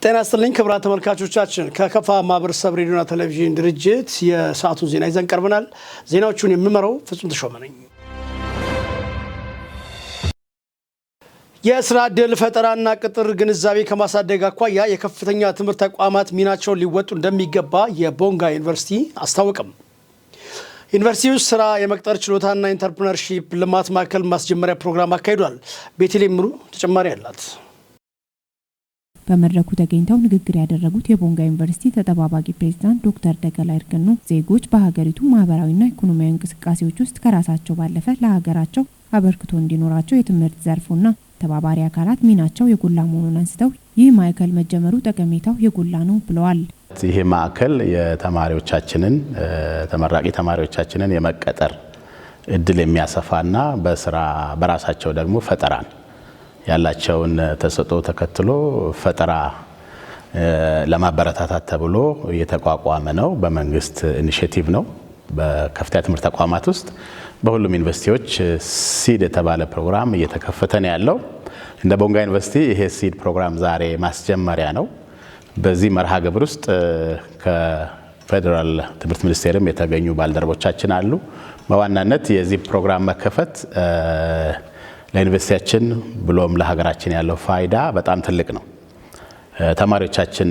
ጤና ይስጥልኝ ክቡራን ተመልካቾቻችን፣ ከከፋ ማህበረሰብ ሬዲዮና ቴሌቪዥን ድርጅት የሰዓቱን ዜና ይዘን ቀርበናል። ዜናዎቹን የምመራው ፍጹም ተሾመ ነኝ። የስራ ዕድል ፈጠራና ቅጥር ግንዛቤ ከማሳደግ አኳያ የከፍተኛ ትምህርት ተቋማት ሚናቸውን ሊወጡ እንደሚገባ የቦንጋ ዩኒቨርሲቲ አስታወቀ። ዩኒቨርሲቲው ስራ የመቅጠር ችሎታና ኢንተርፕርነርሺፕ ልማት ማዕከል ማስጀመሪያ ፕሮግራም አካሂዷል። ቤተልሔም ምሩ ተጨማሪ አላት። በመድረኩ ተገኝተው ንግግር ያደረጉት የቦንጋ ዩኒቨርሲቲ ተጠባባቂ ፕሬዚዳንት ዶክተር ደገላ ይርገኑ ዜጎች በሀገሪቱ ማህበራዊና ኢኮኖሚያዊ እንቅስቃሴዎች ውስጥ ከራሳቸው ባለፈ ለሀገራቸው አበርክቶ እንዲኖራቸው የትምህርት ዘርፉና ተባባሪ አካላት ሚናቸው የጎላ መሆኑን አንስተው ይህ ማዕከል መጀመሩ ጠቀሜታው የጎላ ነው ብለዋል። ይህ ማዕከል የተማሪዎቻችንን ተመራቂ ተማሪዎቻችንን የመቀጠር እድል የሚያሰፋና በስራ በራሳቸው ደግሞ ፈጠራን ያላቸውን ተሰጥኦ ተከትሎ ፈጠራ ለማበረታታት ተብሎ የተቋቋመ ነው። በመንግስት initiative ነው። በከፍተኛ ትምህርት ተቋማት ውስጥ በሁሉም ዩኒቨርሲቲዎች SEED የተባለ ፕሮግራም እየተከፈተ ነው ያለው። እንደ ቦንጋ ዩኒቨርሲቲ ይሄ SEED ፕሮግራም ዛሬ ማስጀመሪያ ነው። በዚህ መርሃ ግብር ውስጥ ከፌዴራል ትምህርት ሚኒስቴርም የተገኙ ባልደረቦቻችን አሉ። በዋናነት የዚህ ፕሮግራም መከፈት ለዩኒቨርሲቲያችን ብሎም ለሀገራችን ያለው ፋይዳ በጣም ትልቅ ነው። ተማሪዎቻችን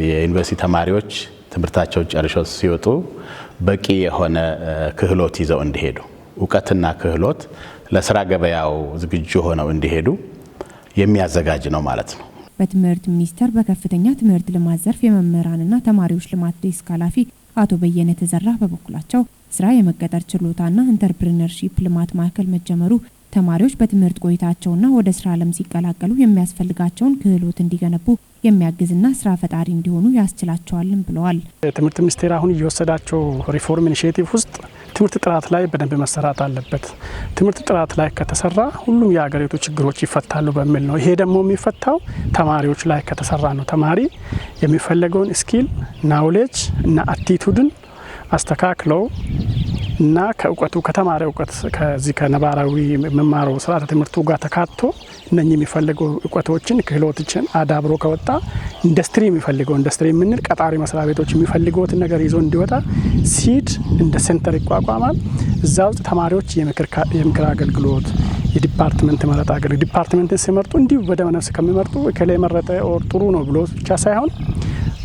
የዩኒቨርሲቲ ተማሪዎች ትምህርታቸውን ጨርሰው ሲወጡ በቂ የሆነ ክህሎት ይዘው እንዲሄዱ፣ እውቀትና ክህሎት ለስራ ገበያው ዝግጁ ሆነው እንዲሄዱ የሚያዘጋጅ ነው ማለት ነው። በትምህርት ሚኒስቴር በከፍተኛ ትምህርት ልማት ዘርፍ የመምህራንና ተማሪዎች ልማት ዴስክ ኃላፊ አቶ በየነ ተዘራ በበኩላቸው ስራ የመቀጠር ችሎታና ኢንተርፕርነርሺፕ ልማት ማዕከል መጀመሩ ተማሪዎች በትምህርት ቆይታቸውና ወደ ስራ ዓለም ሲቀላቀሉ የሚያስፈልጋቸውን ክህሎት እንዲገነቡ የሚያግዝና ስራ ፈጣሪ እንዲሆኑ ያስችላቸዋልም ብለዋል። ትምህርት ሚኒስቴር አሁን እየወሰዳቸው reform initiative ውስጥ ትምህርት ጥራት ላይ በደንብ መሰራት አለበት። ትምህርት ጥራት ላይ ከተሰራ ሁሉም የሀገሪቱ ችግሮች ይፈታሉ በሚል ነው። ይሄ ደግሞ የሚፈታው ተማሪዎች ላይ ከተሰራ ነው። ተማሪ የሚፈለገውን skill፣ knowledge እና attitude ን አስተካክለው እና ከእውቀቱ ከተማሪ እውቀት ከዚህ ከነባራዊ መማረው ስርዓተ ትምህርቱ ጋር ተካቶ እነኚህ የሚፈልጉ እውቀቶችን ክህሎቶችን አዳብሮ ከወጣ ኢንዱስትሪ የሚፈልገው፣ ኢንዱስትሪ የምንል ቀጣሪ መስሪያ ቤቶች የሚፈልጉትን ነገር ይዞ እንዲወጣ SEED እንደ center ይቋቋማል። እዛ ውስጥ ተማሪዎች የምክር አገልግሎት፣ የ department መረጣ አገልግሎት፣ department ን ሲመርጡ እንዲሁ በደመነፍስ ከሚመርጡ እከሌ መረጠ or ጥሩ ነው ብሎ ብቻ ሳይሆን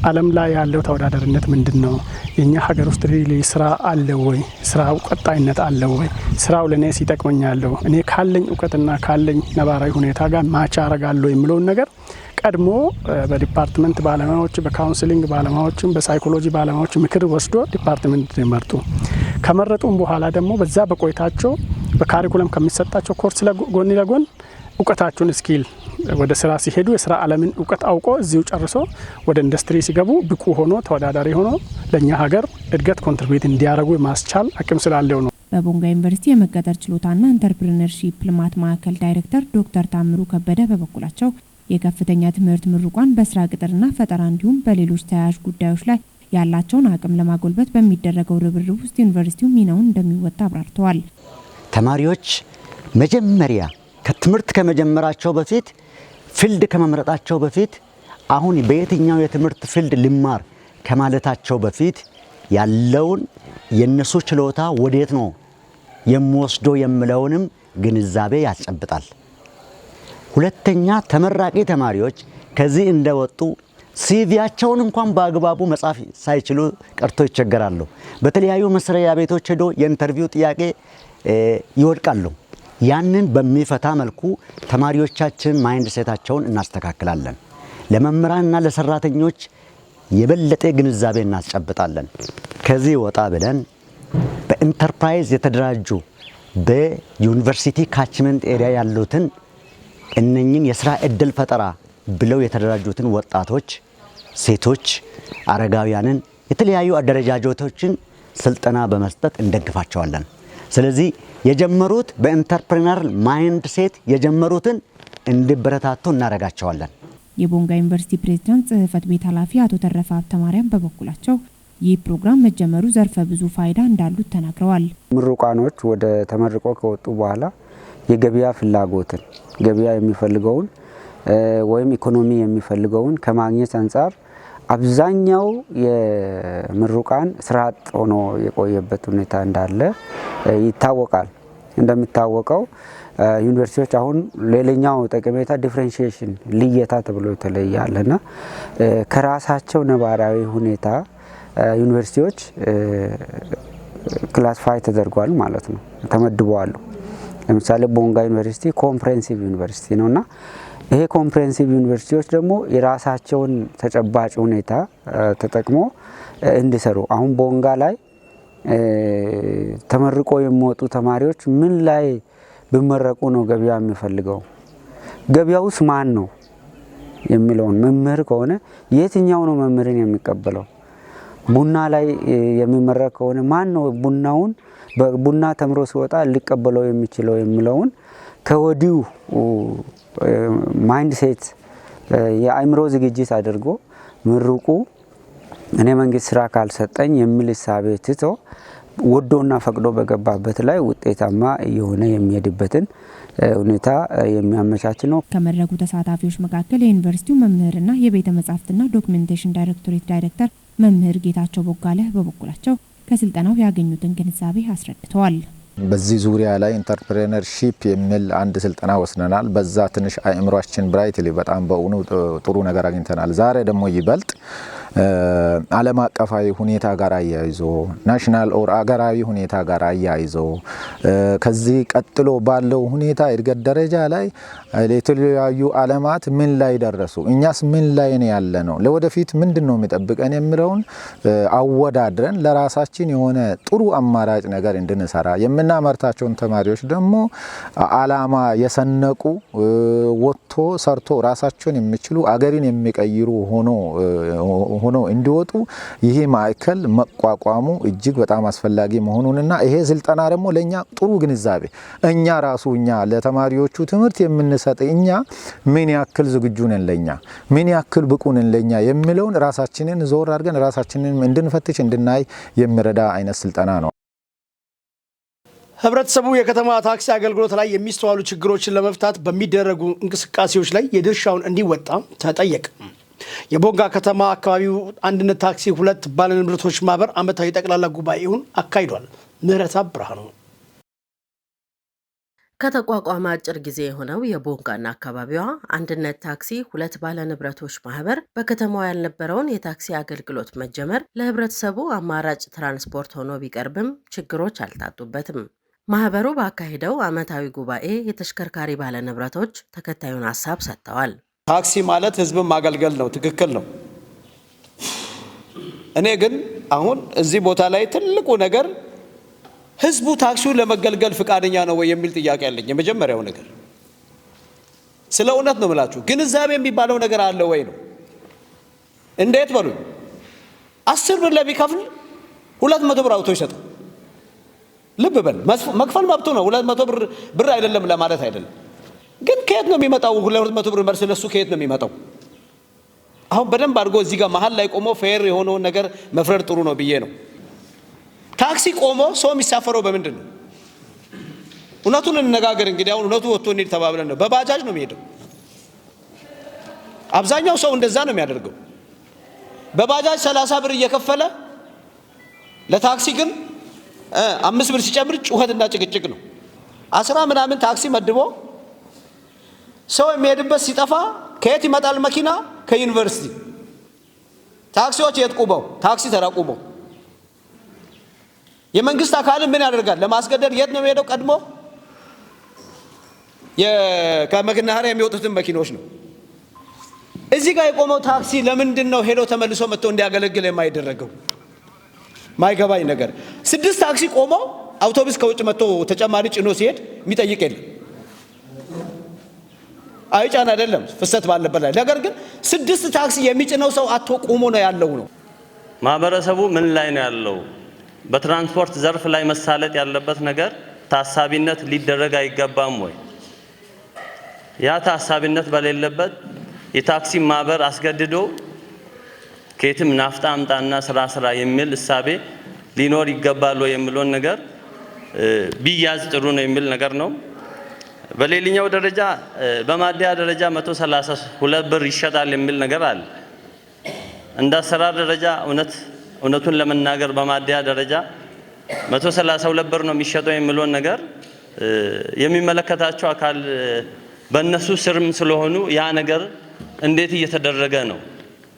ዓለም ላይ ያለው ተወዳዳሪነት ምንድን ነው? የእኛ ሀገር ውስጥ really ስራ አለ ወይ? ስራው ቀጣይነት አለ ወይ? ስራው ለእኔ ይጠቅመኛል? እኔ ካለኝ እውቀትና ካለኝ ነባራዊ ሁኔታ ጋር match አረጋለሁ የሚለውን ነገር ቀድሞ በ department ባለሙያዎች፣ በ counseling ባለሙያዎችም፣ በ psychology ባለሙያዎች ምክር ወስዶ department ይመርጡ። ከመረጡም በኋላ ደግሞ በዛ በቆይታቸው በ curriculum ከሚሰጣቸው ኮርስ ጎን ለጎን እውቀታቸውን skill ወደ ስራ ሲሄዱ የስራ ዓለምን እውቀት አውቆ እዚሁ ጨርሶ ወደ ኢንዱስትሪ ሲገቡ ብቁ ሆኖ ተወዳዳሪ ሆኖ ለእኛ ሀገር እድገት contribute እንዲያደርጉ የማስቻል አቅም ስላለው ነው። በቦንጋ ዩኒቨርሲቲ የመቀጠር ችሎታና ኢንተርፕርነርሺፕ ልማት ማዕከል ዳይሬክተር ዶክተር ታምሩ ከበደ በበኩላቸው የከፍተኛ ትምህርት ምሩቃን በስራ ቅጥርና ፈጠራ እንዲሁም በሌሎች ተያያዥ ጉዳዮች ላይ ያላቸውን አቅም ለማጎልበት በሚደረገው ርብርብ ውስጥ ዩኒቨርሲቲው ሚናውን እንደሚወጣ አብራርተዋል። ተማሪዎች መጀመሪያ ከትምህርት ከመጀመራቸው በፊት፣ field ከመምረጣቸው በፊት፣ አሁን በየትኛው የትምህርት field ልማር ከማለታቸው በፊት ያለውን የነሱ ችሎታ ወዴት ነው የምወስደው የሚለውንም ግንዛቤ ያስጨብጣል። ሁለተኛ ተመራቂ ተማሪዎች ከዚህ እንደወጡ CV ያቸውን እንኳን በአግባቡ መጻፍ ሳይችሉ ቀርቶ ይቸገራሉ። በተለያዩ መስሪያ ቤቶች ሄዶ የ interview ጥያቄ ይወድቃሉ። ያንን በሚፈታ መልኩ ተማሪዎቻችን mindset ኣቸውን እናስተካክላለን። ለመምህራንና ለሰራተኞች የበለጠ ግንዛቤ እናስጨብጣለን። ከዚህ ወጣ ብለን በኢንተርፕራይዝ የተደራጁ በዩኒቨርሲቲ catchment area ያሉትን እነኝን የስራ እድል ፈጠራ ብለው የተደራጁትን ወጣቶች፣ ሴቶች፣ አረጋውያንን የተለያዩ አደረጃጀቶችን ስልጠና በመስጠት እንደግፋቸዋለን። ስለዚህ የጀመሩት በ entrepreneur mindset የጀመሩትን እንዲበረታቱ እናደርጋቸዋለን። የቦንጋ ዩኒቨርሲቲ ፕሬዝዳንት ጽህፈት ቤት ኃላፊ አቶ ተረፈ ሀብተማርያም በበኩላቸው ይህ ፕሮግራም መጀመሩ ዘርፈ ብዙ ፋይዳ እንዳሉት ተናግረዋል። ምሩቃኖች ወደ ተመርቆ ከወጡ በኋላ የገበያ ፍላጎትን፣ ገበያ የሚፈልገውን ወይም ኢኮኖሚ የሚፈልገውን ከማግኘት አንጻር አብዛኛው የምሩቃን ስራ አጥ ሆኖ የቆየበት ሁኔታ እንዳለ ይታወቃል። እንደሚታወቀው ዩኒቨርሲቲዎች አሁን ሌላኛው ጠቀሜታ differentiation ልየታ ተብሎ የተለየ አለና ከራሳቸው ነባራዊ ሁኔታ ዩኒቨርሲቲዎች classify ተደርጓል ማለት ነው፣ ተመድበዋል። ለምሳሌ ቦንጋ ዩኒቨርሲቲ comprehensive ዩኒቨርሲቲ ነውና ይሄ comprehensive ዩኒቨርሲቲዎች ደግሞ የራሳቸውን ተጨባጭ ሁኔታ ተጠቅሞ እንዲሰሩ፣ አሁን ቦንጋ ላይ ተመርቆ የሚወጡ ተማሪዎች ምን ላይ ቢመረቁ ነው ገበያ የሚፈልገው፣ ገበያውስ ማን ነው የሚለውን፣ መምህር ከሆነ የትኛው ነው መምህርን የሚቀበለው፣ ቡና ላይ የሚመረቅ ከሆነ ማን ነው ቡናውን በቡና ተምሮ ሲወጣ ሊቀበለው የሚችለው የሚለውን ከወዲሁ mindset የአእምሮ ዝግጅት አድርጎ ምሩቁ እኔ መንግስት ስራ ካልሰጠኝ የሚል እሳቤ ትቶ ወዶና ፈቅዶ በገባበት ላይ ውጤታማ እየሆነ የሚሄድበትን ሁኔታ የሚያመቻች ነው። ከመድረኩ ተሳታፊዎች መካከል የዩኒቨርሲቲው መምህርና የቤተ መጻሕፍትና ዶክመንቴሽን ዳይሬክቶሬት ዳይሬክተር መምህር ጌታቸው ቦጋለ በበኩላቸው ከስልጠናው ያገኙትን ግንዛቤ አስረድተዋል። በዚህ ዙሪያ ላይ entrepreneurship የሚል አንድ ስልጠና ወስደናል። በዛ ትንሽ አእምሯችን brightly በጣም በእውኑ ጥሩ ነገር አግኝተናል። ዛሬ ደግሞ ይበልጥ ዓለም አቀፋዊ ሁኔታ ጋር አያይዞ፣ national or አገራዊ ሁኔታ ጋር አያይዞ፣ ከዚህ ቀጥሎ ባለው ሁኔታ እድገት ደረጃ ላይ የተለያዩ ዓለማት ምን ላይ ደረሱ፣ እኛስ ምን ላይ ነው ያለነው፣ ለወደፊት ምንድን ነው የሚጠብቀን የሚለውን አወዳድረን ለራሳችን የሆነ ጥሩ አማራጭ ነገር እንድንሰራ፣ የምናመርታቸውን ተማሪዎች ደግሞ አላማ የሰነቁ፣ ወጥቶ ሰርቶ ራሳቸውን የሚችሉ፣ አገርን የሚቀይሩ ሆኖ እንዲወጡ ይሄ ማዕከል መቋቋሙ እጅግ በጣም አስፈላጊ መሆኑንና ይሄ ስልጠና ደግሞ ለኛ ጥሩ ግንዛቤ እኛ ራሱ እኛ ለተማሪዎቹ ትምህርት የምንሰጥ እኛ ምን ያክል ዝግጁ ነን፣ ለኛ ምን ያክል ብቁ ነን ለኛ የሚለውን ራሳችንን ዞር አድርገን ራሳችንን እንድንፈትሽ እንድናይ የሚረዳ አይነት ስልጠና ነው። ህብረተሰቡ የከተማ ታክሲ አገልግሎት ላይ የሚስተዋሉ ችግሮችን ለመፍታት በሚደረጉ እንቅስቃሴዎች ላይ የድርሻውን እንዲወጣ ተጠየቀ። የቦንጋ ከተማ አካባቢው አንድነት ታክሲ ሁለት ባለንብረቶች ማህበር ዓመታዊ ጠቅላላ ጉባኤውን አካሂዷል። ምህረታ ብርሃኑ። ከተቋቋመ አጭር ጊዜ የሆነው የቦንጋና አካባቢዋ አንድነት ታክሲ ሁለት ባለንብረቶች ማህበር በከተማዋ ያልነበረውን የታክሲ አገልግሎት መጀመር ለህብረተሰቡ አማራጭ ትራንስፖርት ሆኖ ቢቀርብም ችግሮች አልታጡበትም። ማህበሩ ባካሄደው ዓመታዊ ጉባኤ የተሽከርካሪ ባለንብረቶች ተከታዩን ሀሳብ ሰጥተዋል። ታክሲ ማለት ህዝብን ማገልገል ነው። ትክክል ነው። እኔ ግን አሁን እዚህ ቦታ ላይ ትልቁ ነገር ህዝቡ ታክሲውን ለመገልገል ፍቃደኛ ነው ወይ የሚል ጥያቄ አለኝ። የመጀመሪያው ነገር ስለ እውነት ነው የምላችሁ፣ ግንዛቤ የሚባለው ነገር አለ ወይ ነው። እንዴት በሉኝ፣ 10 ብር ለሚከፍል 200 ብር አውጥቶ ይሰጣል። ልብ በል፣ መክፈል መብቱ ነው። 200 ብር ብር አይደለም ለማለት አይደለም። ግን ከየት ነው የሚመጣው? 200 ብር መልስ ለሱ ከየት ነው የሚመጣው? አሁን በደንብ አድርጎ እዚህ ጋር መሀል ላይ ቆሞ fair የሆነውን ነገር መፍረድ ጥሩ ነው ብዬ ነው። ታክሲ ቆሞ ሰው የሚሳፈረው በምንድን ነው? እውነቱን እንነጋገር እንግዲህ፣ አሁን እውነቱ ወጥቶ እንሂድ ተባብለን ነው። በባጃጅ ነው የሚሄደው። አብዛኛው ሰው እንደዛ ነው የሚያደርገው። በባጃጅ 30 ብር እየከፈለ ለታክሲ ግን 5 ብር ሲጨምር ጩኸትና ጭቅጭቅ ነው። አስራ ምናምን ታክሲ መድቦ ሰው የሚሄድበት ሲጠፋ ከየት ይመጣል መኪና? ከዩኒቨርሲቲ። ታክሲዎች የት ቁመው? ታክሲ ተራ ቁመው። የመንግስት አካልን ምን ያደርጋል? ለማስገደድ የት ነው የሚሄደው? ቀድሞ ከመናኸሪያ የሚወጡትን መኪኖች ነው። እዚህ ጋር የቆመው ታክሲ ለምንድን ነው ሄዶ ተመልሶ መጥቶ እንዲያገለግል የማይደረገው? ማይገባኝ ነገር ስድስት ታክሲ ቆሞ አውቶቡስ ከውጭ መጥቶ ተጨማሪ ጭኖ ሲሄድ የሚጠይቅ የለም። አይጫን አይደለም ፍሰት ባለበት ላይ፣ ነገር ግን ስድስት ታክሲ የሚጭነው ሰው አጥቶ ቆሞ ነው ያለው ነው። ማህበረሰቡ ምን ላይ ነው ያለው? በትራንስፖርት ዘርፍ ላይ መሳለጥ ያለበት ነገር ታሳቢነት ሊደረግ አይገባም ወይ? ያ ታሳቢነት በሌለበት የታክሲ ማህበር አስገድዶ ከየትም ናፍጣ አምጣና ስራ ስራ የሚል እሳቤ ሊኖር ይገባል ወይ የሚለውን ነገር ቢያዝ ጥሩ ነው የሚል ነገር ነው። በሌላኛው ደረጃ በማደያ ደረጃ 132 ብር ይሸጣል የሚል ነገር አለ። እንደ አሰራር ደረጃ እውነቱን ለመናገር በማደያ ደረጃ 132 ብር ነው የሚሸጠው የሚለውን ነገር የሚመለከታቸው አካል በእነሱ ስርም ስለሆኑ ያ ነገር እንዴት እየተደረገ ነው፣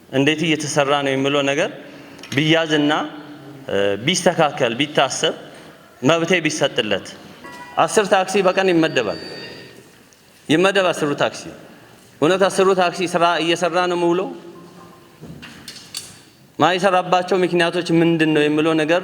እንዴት እየተሰራ ነው የሚለው ነገር ቢያዝና ቢስተካከል፣ ቢታሰብ፣ መብቴ ቢሰጥለት። 10 ታክሲ በቀን ይመደባል። ይመደብ 10ሩ ታክሲ፣ እውነት 10ሩ ታክሲ ስራ እየሰራ ነው የሚውለው? ማይሰራባቸው ምክንያቶች ምንድን ነው የሚለው ነገር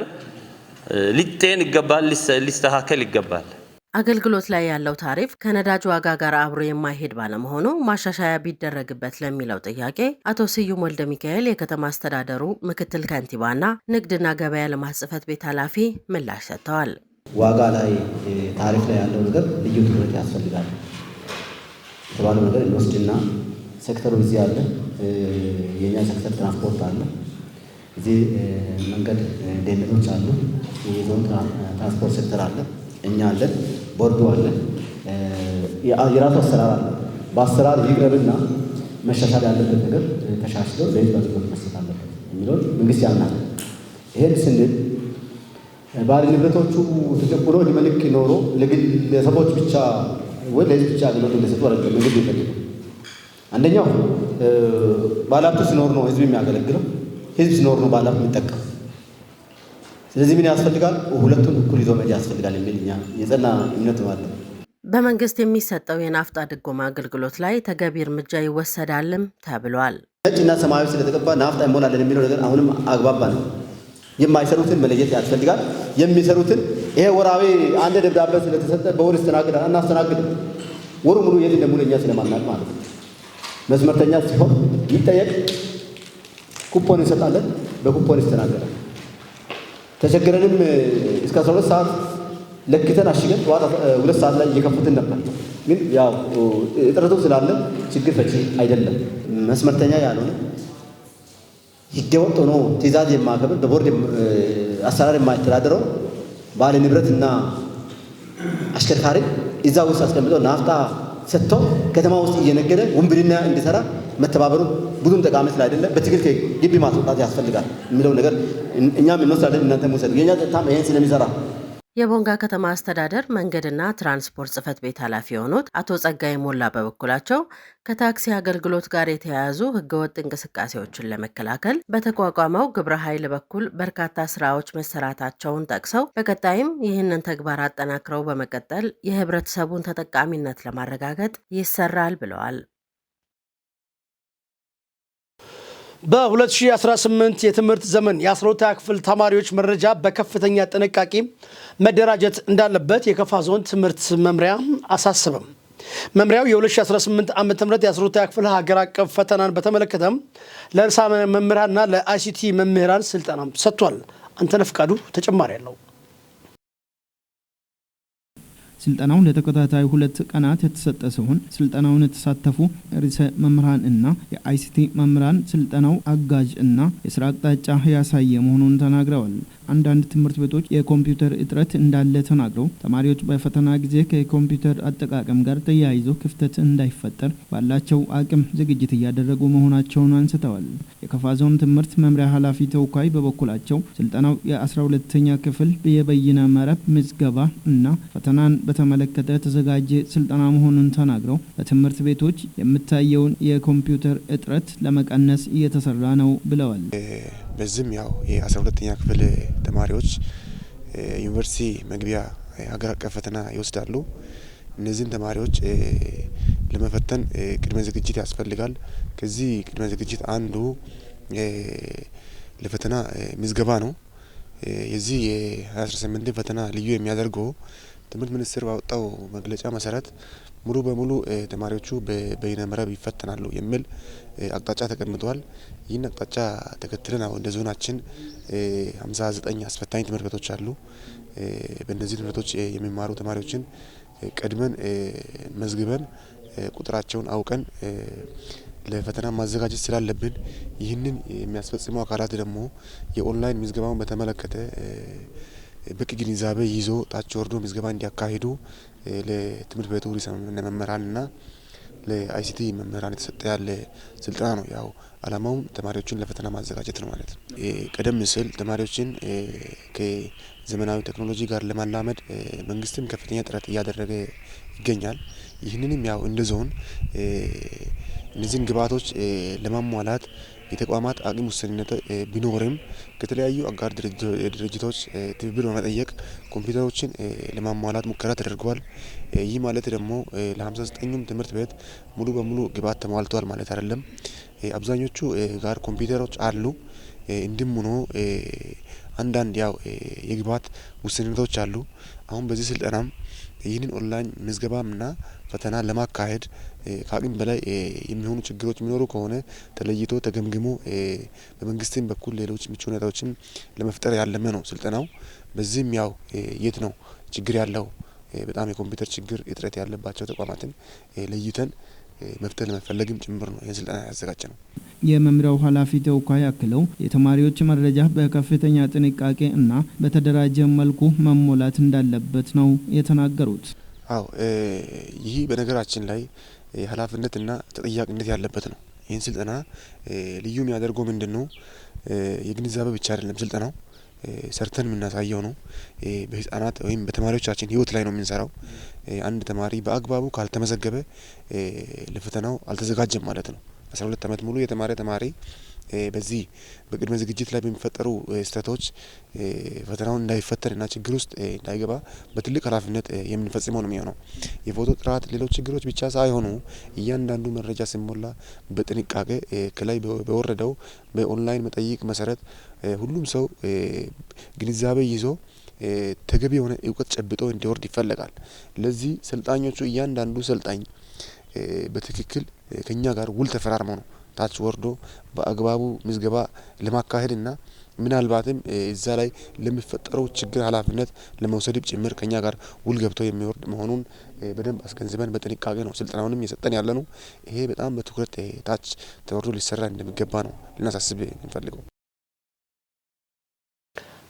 ሊጤን ይገባል፣ ሊስተካከል ይገባል። አገልግሎት ላይ ያለው ታሪፍ ከነዳጅ ዋጋ ጋር አብሮ የማይሄድ ባለመሆኑ ማሻሻያ ቢደረግበት ለሚለው ጥያቄ አቶ ስዩም ወልደ ሚካኤል የከተማ አስተዳደሩ ምክትል ከንቲባና ንግድና ገበያ ልማት ጽሕፈት ቤት ኃላፊ ምላሽ ሰጥተዋል። ዋጋ ላይ፣ ታሪፍ ላይ ያለው ነገር ልዩ ትኩረት ያስፈልጋል የተባለው ነገር እንወስድና ሴክተሩ እዚህ አለ፣ የኛ ሴክተር ትራንስፖርት አለ፣ እዚህ መንገድ ደህንነቶች አሉ፣ የዞን ትራንስፖርት ሴክተር አለ፣ እኛ አለን፣ ቦርዱ አለ፣ የራሱ አሰራር አለ። በአሰራር ይቅረብና መሻሻል ያለበት ነገር ተሻሽሎ ለህዝብ አገልግሎት መስጠት አለበት የሚለውን መንግስት ያምናል። ይሄን ስንል ባለ ንብረቶቹ ተጨቁኖ እድሜ ልክ ኖሮ ለግለሰቦች ብቻ ወይ ለህዝብ ብቻ አገልግሎት እንዲሰጡ አይደለም መንግስት የሚፈልገው። አንደኛው ባለሀብቱ ሲኖር ነው ህዝብ የሚያገለግለው፣ ህዝብ ሲኖር ነው ባለሀብቱ የሚጠቀም። ስለዚህ ምን ያስፈልጋል? ሁለቱን እኩል ይዞ መሄድ ያስፈልጋል የሚል እኛ የጸና እምነት አለ። በመንግስት የሚሰጠው የናፍጣ ድጎማ አገልግሎት ላይ ተገቢ እርምጃ ይወሰዳልም ተብሏል። ነጭና ሰማያዊ ስለተቀባ ናፍጣ እንሞላለን የሚለው ነገር አሁንም አግባባ ነው። የማይሰሩትን መለየት ያስፈልጋል። የሚሰሩትን ይሄ ወራዊ አንድ ደብዳቤ ስለተሰጠ በወር ይስተናግዳል፣ አናስተናግድም። ወሩ ሙሉ የት እንደሙሉ እኛ ስለማናውቅ ማለት ነው። መስመርተኛ ሲሆን ይጠየቅ፣ ኩፖን እንሰጣለን፣ በኩፖን ይስተናገዳል። ተቸግረንም እስከ 12 ሰዓት ለክተን አሽገን ጠዋት 2 ሰዓት ላይ እየከፈትን ነበር። ግን ያው እጥረቱ ስላለ ችግር ፈቺ አይደለም። መስመርተኛ ያልሆነ፣ ህገወጥ ሆኖ ትዕዛዝ የማያከብር፣ በቦርድ አሰራር የማይተዳደረው ባለ ንብረትና አሽከርካሪ እዛ ውስጥ አስቀምጠው ናፍጣ ሰጥቶ ከተማ ውስጥ እየነገደ ውንብድና እንዲሰራ መተባበሩ ብዙም ጠቃሚ ስላይደለ በትግል ግቢ ማስወጣት ያስፈልጋል የሚለው ነገር እኛም እንወስዳለን፣ እናንተም ውሰዱ። የእኛ ጸጥታም ይሄን ስለሚሰራ። የቦንጋ ከተማ አስተዳደር መንገድና ትራንስፖርት ጽሕፈት ቤት ኃላፊ የሆኑት አቶ ጸጋይ ሞላ በበኩላቸው ከታክሲ አገልግሎት ጋር የተያያዙ ህገወጥ እንቅስቃሴዎችን ለመከላከል በተቋቋመው ግብረ ኃይል በኩል በርካታ ስራዎች መሰራታቸውን ጠቅሰው በቀጣይም ይህንን ተግባር አጠናክረው በመቀጠል የህብረተሰቡን ተጠቃሚነት ለማረጋገጥ ይሰራል ብለዋል። በ2018 የትምህርት ዘመን የ12ኛ ክፍል ተማሪዎች መረጃ በከፍተኛ ጥንቃቄ መደራጀት እንዳለበት የከፋ ዞን ትምህርት መምሪያ አሳሰበም። መምሪያው የ2018 ዓ.ም የ12ኛ ክፍል ሀገር አቀፍ ፈተናን በተመለከተ ለርዕሰ መምህራንና ለ ICT መምህራን ስልጠናም ሰጥቷል። አንተነህ ፍቃዱ ተጨማሪ አለው። ስልጠናው ለተከታታይ 2 ቀናት የተሰጠ ሲሆን ስልጠናውን የተሳተፉ ርዕሰ መምህራን እና የ ICT መምህራን ስልጠናው አጋዥ እና የስራ አቅጣጫ ያሳየ መሆኑን ተናግረዋል። አንዳንድ ትምህርት ቤቶች የኮምፒውተር እጥረት እንዳለ ተናግረው ተማሪዎች በፈተና ጊዜ ከኮምፒውተር አጠቃቀም ጋር ተያይዞ ክፍተት እንዳይፈጠር ባላቸው አቅም ዝግጅት እያደረጉ መሆናቸውን አንስተዋል። የከፋ ዞን ትምህርት መምሪያ ኃላፊ ተወካይ በበኩላቸው ስልጠናው የ12ኛ ክፍል የበይነ መረብ ምዝገባ እና ፈተናን በተመለከተ የተዘጋጀ ስልጠና መሆኑን ተናግረው በትምህርት ቤቶች የሚታየውን የኮምፒውተር እጥረት ለመቀነስ እየተሰራ ነው ብለዋል። በዚህም ያው የ12ኛ ክፍል ተማሪዎች ዩኒቨርሲቲ መግቢያ ሀገር አቀፍ ፈተና ይወስዳሉ። እነዚህን ተማሪዎች ለመፈተን ቅድመ ዝግጅት ያስፈልጋል። ከዚህ ቅድመ ዝግጅት አንዱ ለፈተና ምዝገባ ነው። የዚህ የ2018 ፈተና ልዩ የሚያደርገው ትምህርት ሚኒስቴር ባወጣው መግለጫ መሰረት ሙሉ በሙሉ ተማሪዎቹ በበይነ መረብ ይፈተናሉ የሚል አቅጣጫ ተቀምጧል። ይህን አቅጣጫ ተከትለን አሁን እንደ ዞናችን 59 አስፈታኝ ትምህርት ቤቶች አሉ። በእነዚህ ትምህርት ቤቶች የሚማሩ ተማሪዎችን ቀድመን መዝግበን ቁጥራቸውን አውቀን ለፈተና ማዘጋጀት ስላለብን ይህንን የሚያስፈጽሙ አካላት ደግሞ የኦንላይን ምዝገባውን በተመለከተ በቂ ግንዛቤ ይዞ ታች ወርዶ ምዝገባ እንዲያካሂዱ ለትምህርት ቤቱ ርዕሰ መምህራንና ለ ICT መምህራን የተሰጠ ያለ ስልጠና ነው። ያው አላማውም ተማሪዎችን ለፈተና ማዘጋጀት ነው ማለት ነው። ቀደም ሲል ተማሪዎችን ከዘመናዊ ቴክኖሎጂ ጋር ለማላመድ መንግስትም ከፍተኛ ጥረት እያደረገ ይገኛል። ይህንንም ያው እንደ ዞን እነዚህን ግብዓቶች ለማሟላት የተቋማት አቅም ውስንነት ቢኖርም ከተለያዩ አጋር ድርጅቶች ትብብር በመጠየቅ ኮምፒውተሮችን ለማሟላት ሙከራ ተደርጓል። ይህ ማለት ደግሞ ለ59ኙም ትምህርት ቤት ሙሉ በሙሉ ግብዓት ተሟልተዋል ማለት አይደለም። አብዛኞቹ ጋር ኮምፒውተሮች አሉ። እንዲህም ሆኖ አንዳንድ ያው የግብዓት ውስንነቶች አሉ። አሁን በዚህ ስልጠናም ይህንን ኦንላይን ምዝገባና ፈተና ለማካሄድ ከአቅም በላይ የሚሆኑ ችግሮች የሚኖሩ ከሆነ ተለይቶ ተገምግሞ በመንግስትም በኩል ሌሎች ምቹ ሁኔታዎችን ለመፍጠር ያለመ ነው ስልጠናው። በዚህም ያው የት ነው ችግር ያለው፣ በጣም የኮምፒውተር ችግር እጥረት ያለባቸው ተቋማትን ለይተን መፍትሄ ለመፈለግም ጭምር ነው ይህን ስልጠና ያዘጋጀ ነው። የመምሪያው ኃላፊ ተወካይ አክለው የተማሪዎች መረጃ በከፍተኛ ጥንቃቄ እና በተደራጀ መልኩ መሞላት እንዳለበት ነው የተናገሩት። አዎ፣ ይህ በነገራችን ላይ ኃላፊነትና ተጠያቂነት ያለበት ነው። ይህን ስልጠና ልዩ የሚያደርገው ምንድን ነው? የግንዛቤ ብቻ አይደለም ስልጠናው፣ ሰርተን የምናሳየው ነው። በህጻናት ወይም በተማሪዎቻችን ህይወት ላይ ነው የምንሰራው። አንድ ተማሪ በአግባቡ ካልተመዘገበ ለፈተናው አልተዘጋጀም ማለት ነው። 12 ዓመት ሙሉ የተማረ ተማሪ በዚህ በቅድመ ዝግጅት ላይ በሚፈጠሩ ስህተቶች ፈተናውን እንዳይፈተንና ችግር ውስጥ እንዳይገባ በትልቅ ኃላፊነት የምንፈጽመው ነው የሚሆነው። የፎቶ ጥራት፣ ሌሎች ችግሮች ብቻ ሳይሆኑ እያንዳንዱ መረጃ ሲሞላ በጥንቃቄ ከላይ በወረደው በኦንላይን መጠይቅ መሰረት ሁሉም ሰው ግንዛቤ ይዞ ተገቢ የሆነ እውቀት ጨብጦ እንዲወርድ ይፈለጋል። ለዚህ ሰልጣኞቹ እያንዳንዱ ሰልጣኝ በትክክል ከኛ ጋር ውል ተፈራርመው ነው ታች ወርዶ በአግባቡ ምዝገባ ለማካሄድና ምናልባትም እዛ ላይ ለሚፈጠረው ችግር ኃላፊነት ለመውሰድ ጭምር ከኛ ጋር ውል ገብቶ የሚወርድ መሆኑን በደንብ አስገንዝበን በጥንቃቄ ነው ስልጠናውንም እየሰጠን ያለ ነው። ይሄ በጣም በትኩረት ታች ተወርዶ ሊሰራ እንደሚገባ ነው ልናሳስብ የምንፈልገው።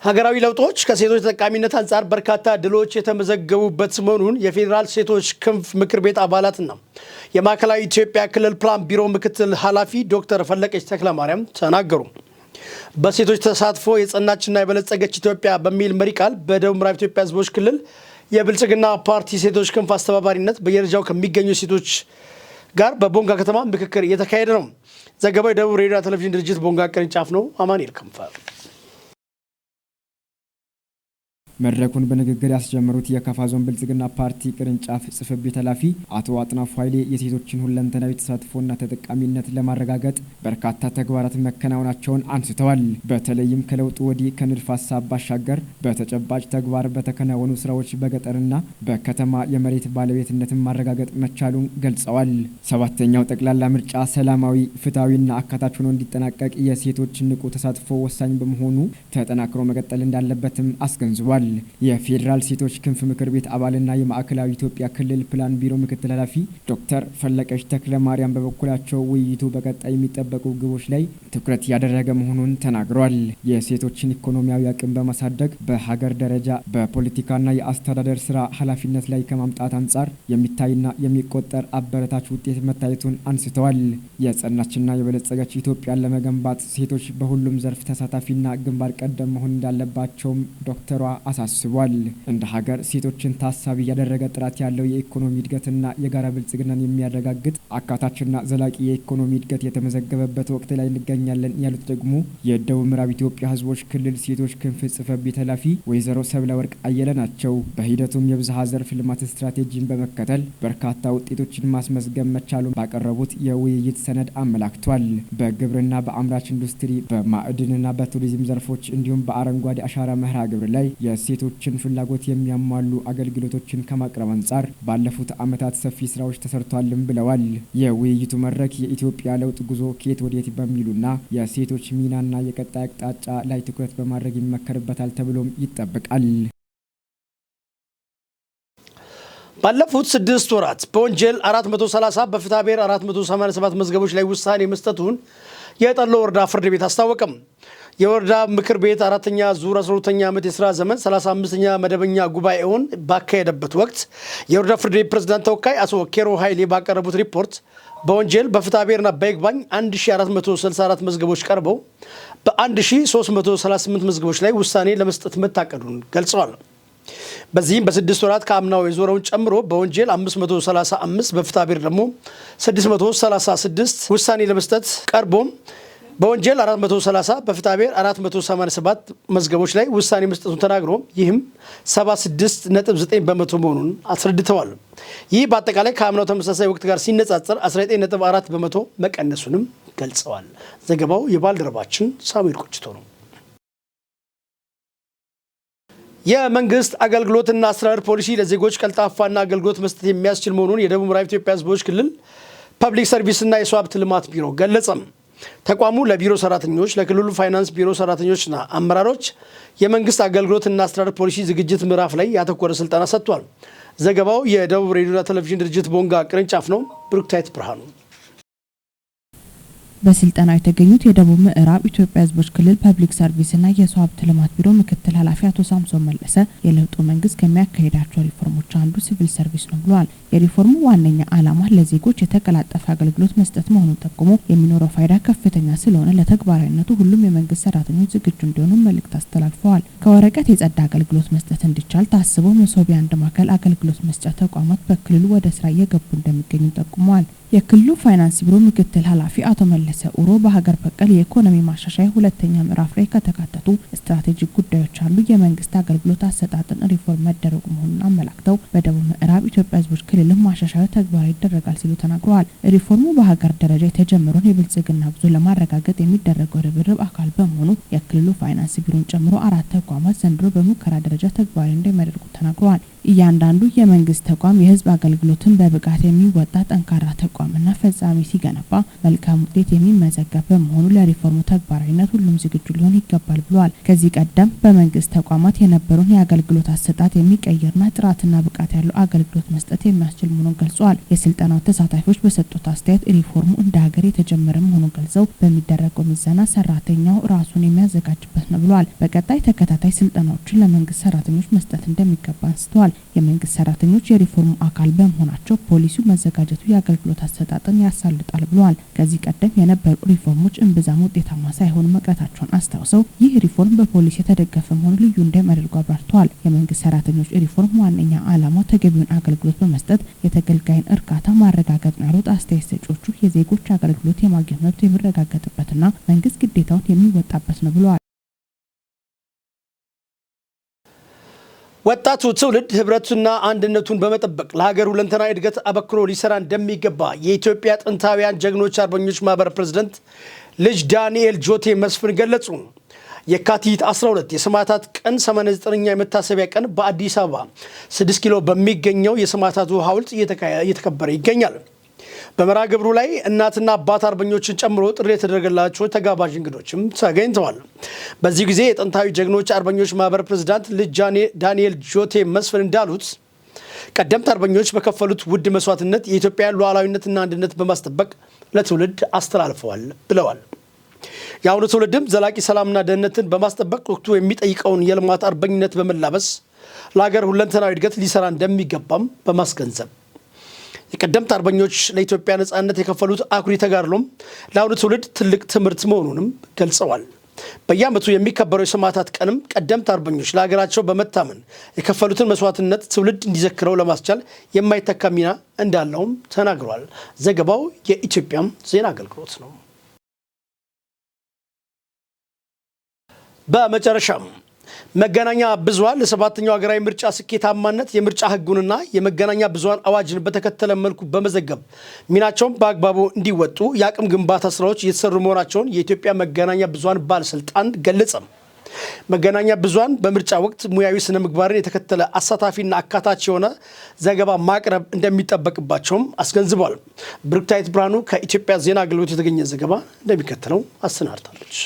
ሀገራዊ ለውጦች ከሴቶች ተጠቃሚነት አንጻር በርካታ ድሎች የተመዘገቡበት መሆኑን የፌዴራል ሴቶች ክንፍ ምክር ቤት አባላትና የማዕከላዊ ኢትዮጵያ ክልል ፕላን ቢሮ ምክትል ኃላፊ ዶክተር ፈለቀች ተክለማርያም ተናገሩ። በሴቶች ተሳትፎ የጸናችና የበለጸገች ኢትዮጵያ በሚል መሪ ቃል በደቡብ ምዕራብ ኢትዮጵያ ሕዝቦች ክልል የብልጽግና ፓርቲ ሴቶች ክንፍ አስተባባሪነት በየደረጃው ከሚገኙ ሴቶች ጋር በቦንጋ ከተማ ምክክር እየተካሄደ ነው። ዘገባው የደቡብ ሬዲዮና ቴሌቪዥን ድርጅት ቦንጋ ቅርንጫፍ ነው። አማኑኤል ክንፈ። መድረኩን በንግግር ያስጀመሩት የካፋ ዞን ብልጽግና ፓርቲ ቅርንጫፍ ጽሕፈት ቤት ኃላፊ አቶ አጥናፉ ኃይሌ የሴቶችን ሁለንተናዊ ተሳትፎና ተጠቃሚነት ለማረጋገጥ በርካታ ተግባራት መከናወናቸውን አንስተዋል። በተለይም ከለውጡ ወዲህ ከንድፈ ሀሳብ ባሻገር በተጨባጭ ተግባር በተከናወኑ ስራዎች በገጠርና በከተማ የመሬት ባለቤትነትን ማረጋገጥ መቻሉን ገልጸዋል። ሰባተኛው ጠቅላላ ምርጫ ሰላማዊ፣ ፍትሐዊና አካታች ሆኖ እንዲጠናቀቅ የሴቶች ንቁ ተሳትፎ ወሳኝ በመሆኑ ተጠናክሮ መቀጠል እንዳለበትም አስገንዝቧል። የፌዴራል ሴቶች ክንፍ ምክር ቤት አባልና የማዕከላዊ ኢትዮጵያ ክልል ፕላን ቢሮ ምክትል ኃላፊ ዶክተር ፈለቀች ተክለ ማርያም በበኩላቸው ውይይቱ በቀጣይ የሚጠበቁ ግቦች ላይ ትኩረት ያደረገ መሆኑን ተናግሯል። የሴቶችን ኢኮኖሚያዊ አቅም በማሳደግ በሀገር ደረጃ በፖለቲካና የአስተዳደር ስራ ኃላፊነት ላይ ከማምጣት አንጻር የሚታይና የሚቆጠር አበረታች ውጤት መታየቱን አንስተዋል። የጸናችና የበለጸገች ኢትዮጵያን ለመገንባት ሴቶች በሁሉም ዘርፍ ተሳታፊና ግንባር ቀደም መሆን እንዳለባቸውም ዶክተሯ አሳስቧል። እንደ ሀገር ሴቶችን ታሳቢ ያደረገ ጥራት ያለው የኢኮኖሚ እድገትና የጋራ ብልጽግናን የሚያረጋግጥ አካታችና ዘላቂ የኢኮኖሚ እድገት የተመዘገበበት ወቅት ላይ እንገኛለን ያሉት ደግሞ የደቡብ ምዕራብ ኢትዮጵያ ሕዝቦች ክልል ሴቶች ክንፍ ጽሕፈት ቤት ኃላፊ ወይዘሮ ሰብለ ወርቅ አየለ ናቸው። በሂደቱም የብዝሃ ዘርፍ ልማት ስትራቴጂን በመከተል በርካታ ውጤቶችን ማስመዝገብ መቻሉን ባቀረቡት የውይይት ሰነድ አመላክቷል። በግብርና፣ በአምራች ኢንዱስትሪ፣ በማዕድንና በቱሪዝም ዘርፎች እንዲሁም በአረንጓዴ አሻራ መርሃ ግብር ላይ የሴቶችን ፍላጎት የሚያሟሉ አገልግሎቶችን ከማቅረብ አንጻር ባለፉት ዓመታት ሰፊ ስራዎች ተሰርቷልም ብለዋል። የውይይቱ መድረክ የኢትዮጵያ ለውጥ ጉዞ ከየት ወዴት በሚሉና የሴቶች ሚናና የቀጣይ አቅጣጫ ላይ ትኩረት በማድረግ ይመከርበታል ተብሎም ይጠበቃል። ባለፉት 6 ወራት በወንጀል 430፣ በፍትሐ ብሔር 487 መዝገቦች ላይ ውሳኔ መስጠቱን የጠሎ ወረዳ ፍርድ ቤት አስታወቀ። የወረዳ ምክር ቤት አራተኛ ዙር 12ኛ ዓመት የስራ ዘመን 35ኛ መደበኛ ጉባኤውን ባካሄደበት ወቅት የወረዳ ፍርድ ቤት ፕሬዝዳንት ተወካይ አቶ ኬሮ ኃይሌ ባቀረቡት ሪፖርት በወንጀል፣ በፍትሐ ብሔርና በይግባኝ 1464 መዝገቦች ቀርበው በ1338 መዝገቦች ላይ ውሳኔ ለመስጠት መታቀዱን ገልጸዋል። በዚህም በ6 ወራት ከአምናው የዞረውን ጨምሮ በወንጀል 535፣ በፍትሐ ብሔር ደግሞ 636 ውሳኔ ለመስጠት ቀርቦም በወንጀል 430፣ በፍትሐ ብሔር 487 መዝገቦች ላይ ውሳኔ መስጠቱን ተናግሮ ይህም 76.9% መሆኑን አስረድተዋል። ይህ በአጠቃላይ ከአምናው ተመሳሳይ ወቅት ጋር ሲነጻጸር 19.4% መቀነሱንም ገልጸዋል። ዘገባው የባልደረባችን ሳሙኤል ቆጭቶ ነው። የመንግስት አገልግሎትና አስተዳደር ፖሊሲ ለዜጎች ቀልጣፋና አገልግሎት መስጠት የሚያስችል መሆኑን የደቡብ ምዕራብ ኢትዮጵያ ሕዝቦች ክልል ፐብሊክ ሰርቪስና የሰው ሀብት ልማት ቢሮ ገለጸ። ተቋሙ ለቢሮ ሰራተኞች፣ ለክልሉ ፋይናንስ ቢሮ ሰራተኞችና አመራሮች የመንግስት አገልግሎትና አስተዳደር ፖሊሲ ዝግጅት ምዕራፍ ላይ ያተኮረ ስልጠና ሰጥቷል። ዘገባው የደቡብ ሬዲዮና ቴሌቪዥን ድርጅት ቦንጋ ቅርንጫፍ ነው። ብሩክታይት ብርሃኑ። በስልጠናው የተገኙት የደቡብ ምዕራብ ኢትዮጵያ ሕዝቦች ክልል ፐብሊክ ሰርቪስና የሰው ሀብት ልማት ቢሮ ምክትል ኃላፊ አቶ ሳምሶን መለሰ የለውጡ መንግስት ከሚያካሂዳቸው ሪፎርሞች አንዱ ሲቪል ሰርቪስ ነው ብለዋል። የሪፎርሙ ዋነኛ ዓላማ ለዜጎች የተቀላጠፈ አገልግሎት መስጠት መሆኑን ጠቁሞ የሚኖረው ፋይዳ ከፍተኛ ስለሆነ ለተግባራዊነቱ ሁሉም የመንግስት ሰራተኞች ዝግጁ እንዲሆኑ መልእክት አስተላልፈዋል። ከወረቀት የጸዳ አገልግሎት መስጠት እንዲቻል ታስቦ መሶብ የአንድ ማዕከል አገልግሎት መስጫ ተቋማት በክልሉ ወደ ስራ እየገቡ እንደሚገኙ ጠቁመዋል። የክልሉ ፋይናንስ ቢሮ ምክትል ኃላፊ አቶ መለሰ ኡሮ በሀገር በቀል የኢኮኖሚ ማሻሻያ ሁለተኛ ምዕራፍ ላይ ከተካተቱ ስትራቴጂክ ጉዳዮች አንዱ የመንግስት አገልግሎት አሰጣጥን ሪፎርም መደረጉ መሆኑን አመላክተው በደቡብ ምዕራብ ኢትዮጵያ ሕዝቦች ክልልም ማሻሻያው ተግባራዊ ይደረጋል ሲሉ ተናግረዋል። ሪፎርሙ በሀገር ደረጃ የተጀመረውን የብልጽግና ጉዞ ለማረጋገጥ የሚደረገው ርብርብ አካል በመሆኑ የክልሉ ፋይናንስ ቢሮን ጨምሮ አራት ተቋማት ዘንድሮ በሙከራ ደረጃ ተግባራዊ እንደሚያደርጉ ተናግረዋል። እያንዳንዱ የመንግስት ተቋም የህዝብ አገልግሎትን በብቃት የሚወጣ ጠንካራ ተቋምና ፈጻሚ ሲገነባ መልካም ውጤት የሚመዘገብ በመሆኑ ለሪፎርሙ ተግባራዊነት ሁሉም ዝግጁ ሊሆን ይገባል ብለዋል። ከዚህ ቀደም በመንግስት ተቋማት የነበረውን የአገልግሎት አሰጣጥ የሚቀይርና ጥራትና ብቃት ያለው አገልግሎት መስጠት የሚያስችል መሆኑን ገልጸዋል። የስልጠናው ተሳታፊዎች በሰጡት አስተያየት ሪፎርሙ እንደ ሀገር የተጀመረ መሆኑን ገልጸው በሚደረገው ምዘና ሰራተኛው ራሱን የሚያዘጋጅበት ነው ብለዋል። በቀጣይ ተከታታይ ስልጠናዎችን ለመንግስት ሰራተኞች መስጠት እንደሚገባ አንስተዋል። የመንግስት ሰራተኞች የሪፎርሙ አካል በመሆናቸው ፖሊሲው መዘጋጀቱ የአገልግሎት አሰጣጥን ያሳልጣል ብለዋል። ከዚህ ቀደም የነበሩ ሪፎርሞች እምብዛም ውጤታማ ሳይሆኑ መቅረታቸውን አስታውሰው ይህ ሪፎርም በፖሊሲ የተደገፈ መሆኑ ልዩ እንደሚያደርጉ አብራርተዋል። የመንግስት ሰራተኞች ሪፎርም ዋነኛ ዓላማው ተገቢውን አገልግሎት በመስጠት የተገልጋይን እርካታ ማረጋገጥ ነው ያሉት አስተያየት ሰጪዎቹ የዜጎች አገልግሎት የማግኘት መብት የሚረጋገጥበትና መንግስት ግዴታውን የሚወጣበት ነው ብለዋል። ወጣቱ ትውልድ ህብረቱና አንድነቱን በመጠበቅ ለሀገር ሁለንተናዊ እድገት አበክሮ ሊሰራ እንደሚገባ የኢትዮጵያ ጥንታውያን ጀግኖች አርበኞች ማህበር ፕሬዝደንት ልጅ ዳንኤል ጆቴ መስፍን ገለጹ። የካቲት 12 የሰማዕታት ቀን 89ኛ የመታሰቢያ ቀን በአዲስ አበባ 6 ኪሎ በሚገኘው የሰማዕታቱ ሐውልት እየተከበረ ይገኛል። በመርሃ ግብሩ ላይ እናትና አባት አርበኞችን ጨምሮ ጥሪ የተደረገላቸው ተጋባዥ እንግዶችም ተገኝተዋል። በዚህ ጊዜ የጥንታዊ ጀግኖች አርበኞች ማህበር ፕሬዝዳንት ልጅ ዳንኤል ጆቴ መስፍን እንዳሉት ቀደምት አርበኞች በከፈሉት ውድ መስዋዕትነት የኢትዮጵያን ሉዓላዊነትና አንድነት በማስጠበቅ ለትውልድ አስተላልፈዋል ብለዋል። የአሁኑ ትውልድም ዘላቂ ሰላምና ደህንነትን በማስጠበቅ ወቅቱ የሚጠይቀውን የልማት አርበኝነት በመላበስ ለሀገር ሁለንተናዊ እድገት ሊሰራ እንደሚገባም በማስገንዘብ የቀደምት አርበኞች ለኢትዮጵያ ነጻነት የከፈሉት አኩሪ ተጋድሎም ለአሁኑ ትውልድ ትልቅ ትምህርት መሆኑንም ገልጸዋል። በየዓመቱ የሚከበረው የሰማዕታት ቀንም ቀደምት አርበኞች ለሀገራቸው በመታመን የከፈሉትን መስዋዕትነት ትውልድ እንዲዘክረው ለማስቻል የማይተካ ሚና እንዳለውም ተናግረዋል። ዘገባው የኢትዮጵያም ዜና አገልግሎት ነው። በመጨረሻም መገናኛ ብዙኃን ለሰባተኛው ሀገራዊ ምርጫ ስኬታማነት የምርጫ ሕጉንና የመገናኛ ብዙኃን አዋጅን በተከተለ መልኩ በመዘገብ ሚናቸውን በአግባቡ እንዲወጡ የአቅም ግንባታ ስራዎች እየተሰሩ መሆናቸውን የኢትዮጵያ መገናኛ ብዙኃን ባለስልጣን ገለጸ። መገናኛ ብዙኃን በምርጫ ወቅት ሙያዊ ስነ ምግባርን የተከተለ አሳታፊና አካታች የሆነ ዘገባ ማቅረብ እንደሚጠበቅባቸውም አስገንዝቧል። ብሩክታዊት ብርሃኑ ከኢትዮጵያ ዜና አገልግሎት የተገኘ ዘገባ እንደሚከተለው አሰናድታለች።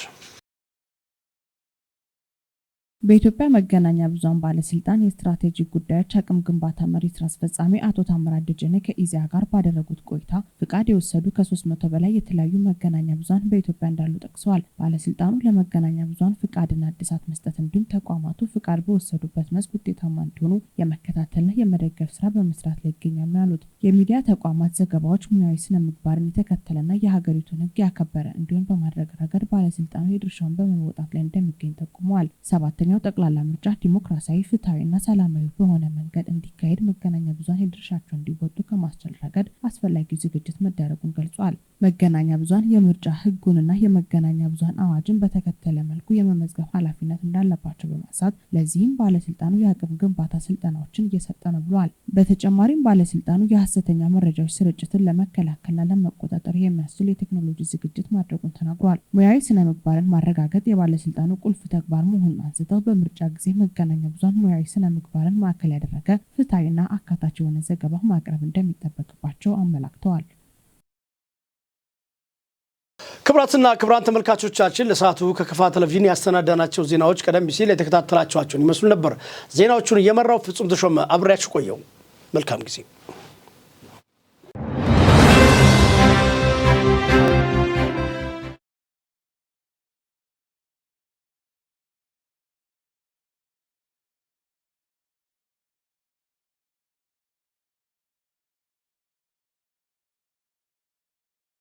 በኢትዮጵያ መገናኛ ብዙኃን ባለስልጣን የስትራቴጂክ ጉዳዮች አቅም ግንባታ መሪ ስራ አስፈጻሚ አቶ ታምራት ደጀኔ ከኢዜአ ጋር ባደረጉት ቆይታ ፍቃድ የወሰዱ ከ300 በላይ የተለያዩ መገናኛ ብዙኃን በኢትዮጵያ እንዳሉ ጠቅሰዋል። ባለስልጣኑ ለመገናኛ ብዙኃን ፍቃድና እድሳት መስጠት እንዲሁም ተቋማቱ ፍቃድ በወሰዱበት መስክ ውጤታማ እንዲሆኑ የመከታተልና የመደገፍ ስራ በመስራት ላይ ይገኛሉ ያሉት የሚዲያ ተቋማት ዘገባዎች ሙያዊ ስነ ምግባርን የተከተለና የሀገሪቱን ሕግ ያከበረ እንዲሆን በማድረግ ረገድ ባለስልጣኑ የድርሻውን በመወጣት ላይ እንደሚገኝ ጠቁመዋል። 7ኛው ጠቅላላ ምርጫ ዲሞክራሲያዊ፣ ፍትሐዊና ሰላማዊ በሆነ መንገድ እንዲካሄድ መገናኛ ብዙኃን የድርሻቸውን እንዲወጡ ከማስቻል ረገድ አስፈላጊው ዝግጅት መደረጉን ገልጿል። መገናኛ ብዙኃን የምርጫ ሕጉንና የመገናኛ ብዙኃን አዋጅን በተከተለ መልኩ የመመዝገብ ኃላፊነት እንዳለባቸው በማንሳት ለዚህም ባለስልጣኑ የአቅም ግንባታ ስልጠናዎችን እየሰጠ ነው ብሏል። በተጨማሪም ባለስልጣኑ የሀሰተኛ መረጃዎች ስርጭትን ለመከላከልና ለመቆጣጠር የሚያስችል የቴክኖሎጂ ዝግጅት ማድረጉን ተናግሯል። ሙያዊ ስነ ምግባርን ማረጋገጥ የባለስልጣኑ ቁልፍ ተግባር መሆኑን አንስተው በምርጫ ጊዜ መገናኛ ብዙኃን ሙያዊ ስነ ምግባርን ማዕከል ያደረገ ፍትሐዊና አካታች የሆነ ዘገባ ማቅረብ እንደሚጠበቅባቸው አመላክተዋል። ክቡራትና ክቡራን ተመልካቾቻችን፣ ለሰዓቱ ከከፋ ቴሌቪዥን ያሰናዳናቸው ዜናዎች ቀደም ሲል የተከታተላችኋቸውን ይመስሉ ነበር። ዜናዎቹን እየመራው ፍጹም ተሾመ አብሬያችሁ ቆየሁ። መልካም ጊዜ።